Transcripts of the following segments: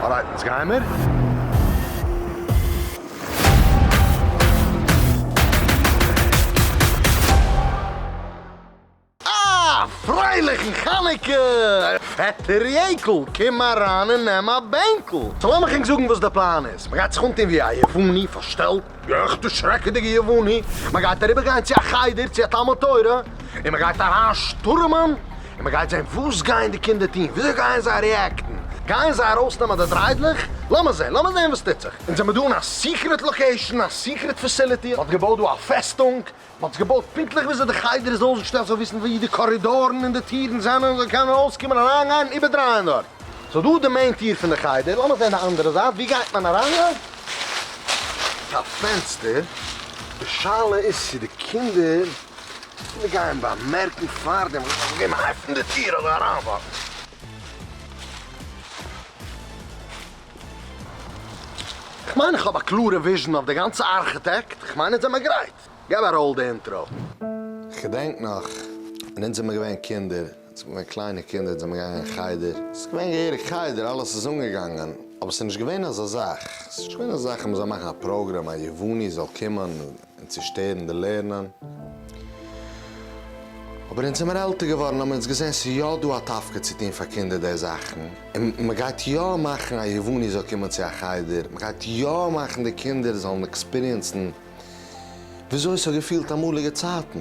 Alright, אונז גיימער. אה! פרייליכן חנוכה! פעטער יעקל, קום אריין און נעם א בענקל. So לאמיך ענק זאגן וואס די פלאן איז. מ'גייט זיך אנטון ווי א יווני, פארשטעלט, עכטע שרעקעדיגע יווני. מ'גייט אריבערגיין צו א חדר, צו א תלמוד תורה, און מ'גייט אריין שטורעמען, און מ'גייט זען וואס גייען די קינדער טון, וויאזוי גייען זיי react ן, גייען זיי ארויסנעמען די דריידלעך? לאמיר זען, לאמיר זען וואס טוט זיך. אונז זעמיר דא אין א secret location, א secret facility, מ'האט געבויט דא א פעסטונג, מען האט עס געבויט פונקטליך וויאזוי די חדר איז אויסגעשטעלט זאל וויסן ווי די קארידארן און די טירן זענען זאל קענען ארויסקומען אריינגיין און איבערדרייען דארט. So דא איז די main טיר פון די חדר, לאמיר זען די אנדערע זייט, ווי גייט מען אריינגיין? א פענסטער, די שאלה איז צו די קינדער קינדער גייען באמערקן פארדעם וואס מען זאל געבן א עפן די טיר אדער אריינוואקן. כ'מיין איך האב א קלארע vision אויף די גאנצע ארכיטעקט, כ'מיין אונז זעמער גרייט. געב א roll די intro. כ'געדענק נאך ווען אונז זעמער געווען קינדער, אונז זעמער געווען קליינע קינדער, אונז זעמער געגאנגען אין חדר, ס'איז געווען געהעריג חדר, אלעס איז אנגעגאנגען, אבער ס'איז נישט געווען אזא זאך, ס'איז נישט געווען אזא זאך אז מ'זאל מאכן א פראגראם א יווני זאל קומען און צושטערן די לערנען. אבער אונז זעמער עלטער געווארן האבן אונז געזען ס'איז יא דא א תפקיד צו טון פאר קינדער די זאכן, און מ'גייט יא מאכן א יווני זאל קומען צו א חדר, מ'גייט יא מאכן די קינדער זאלן experience ן וויאזוי ס'האט געפילט אמאליגע צייטן.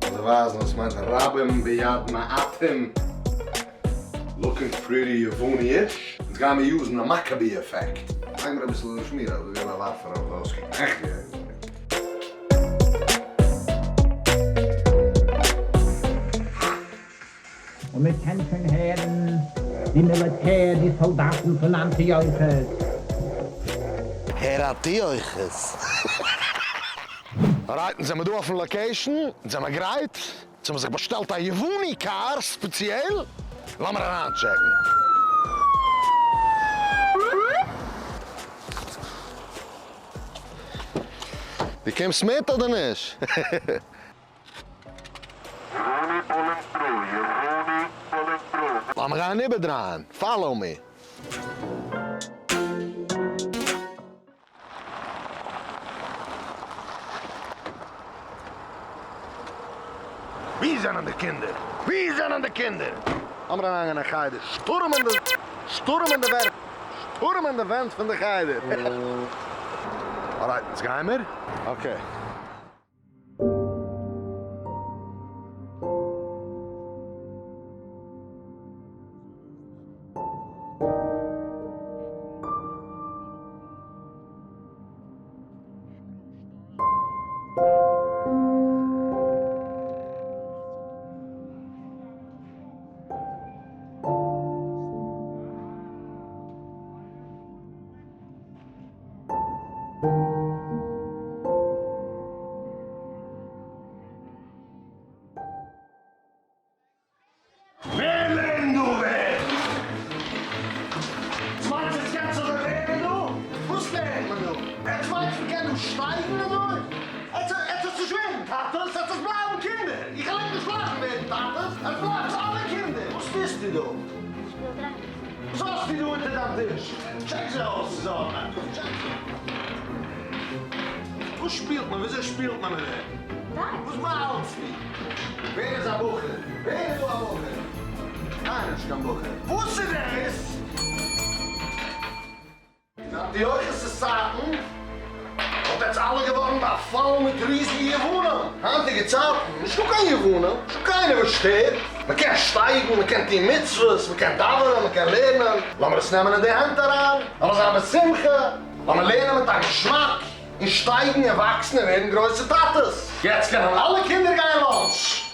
לאמיר ווייזן וואס מיינט רבים ביד מעטים. Looking pretty יווני-ish. אונז גיימיר use ן א מכבי effect. לייג מיר אביסל שמיר אזוי ווי א ווארפער אויף אויסקוקן עכט ווי א יווני. און מען קען שוין הערן די מיליטער, די סאלדאטן פון אנטיוכוס. הער אנטיוכוס. Alright, אונז זעמיר דא אויפן location, אונז זעמיר גרייט. זיי האבן זיך באשטעלט א יווני קאר ספעציעל, לאמיר אריינטשעקן. דו קומסט מיט אדער נישט? לאמיר גיין איבערדרייען, follow me. ווי זענען די קינדער? ווי זענען די קינדער? לאמיר אריינגיין אין חדר, שטורעמען די, שטורעמען די ווערק, שטורעמען די ווענט פון די חדר. Alright, אונז גיימיר? Okay. ווער לערנט דא ווער? עטס מיינטס עטס קענטס אזוי לערנען דא? וואס לערנט מען דא? עטס מיינטס מ'קען דא שטייגן אזוי? עטס עטס וועטס נישט ווערן טאטעס, עטס וועטס בלייבן קינדער! איך וועל ענק נישט לאזן ווערן טאטעס, עטס בלייבטס אלע קינדער! וואס טוסטו דא? וואס האסטו דא אונטער דיין טיש? טשעק זיי אויס צוזאמען! טשעק זיי! וואס שפילט מען? וויאזוי שפילט מען מיט דעם? וואס באהאלטסטו? ווער איז א בחור? ווער איז דא א בחור? קיינער נישט קיין בחור. וואס איז דאס? אין אנטיוכוס'ס צייטן האט עטס אלע געווארן באפאלן מיט ריזיגע יוונים. היינטיגע צייטן, נישטא קיין יוונים, נישטא קיינער וואס שטערט. מען קען שטייגן, מען קען טון מצוות, מען קען דאווענען, מען קען לערנען. לאמיר עס נעמען אין די הענט אריין, לאמיר זיין בשמחה, לאמיר לערנען מיט א געשמאק. און שטייגן און וואקסן און ווערן גרויסע טאטעס. יעצט קענען אלע קינדער גיין lunch.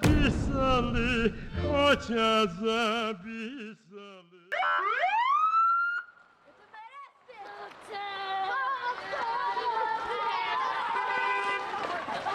ביסעלע, כאטש אזא ביסעלע.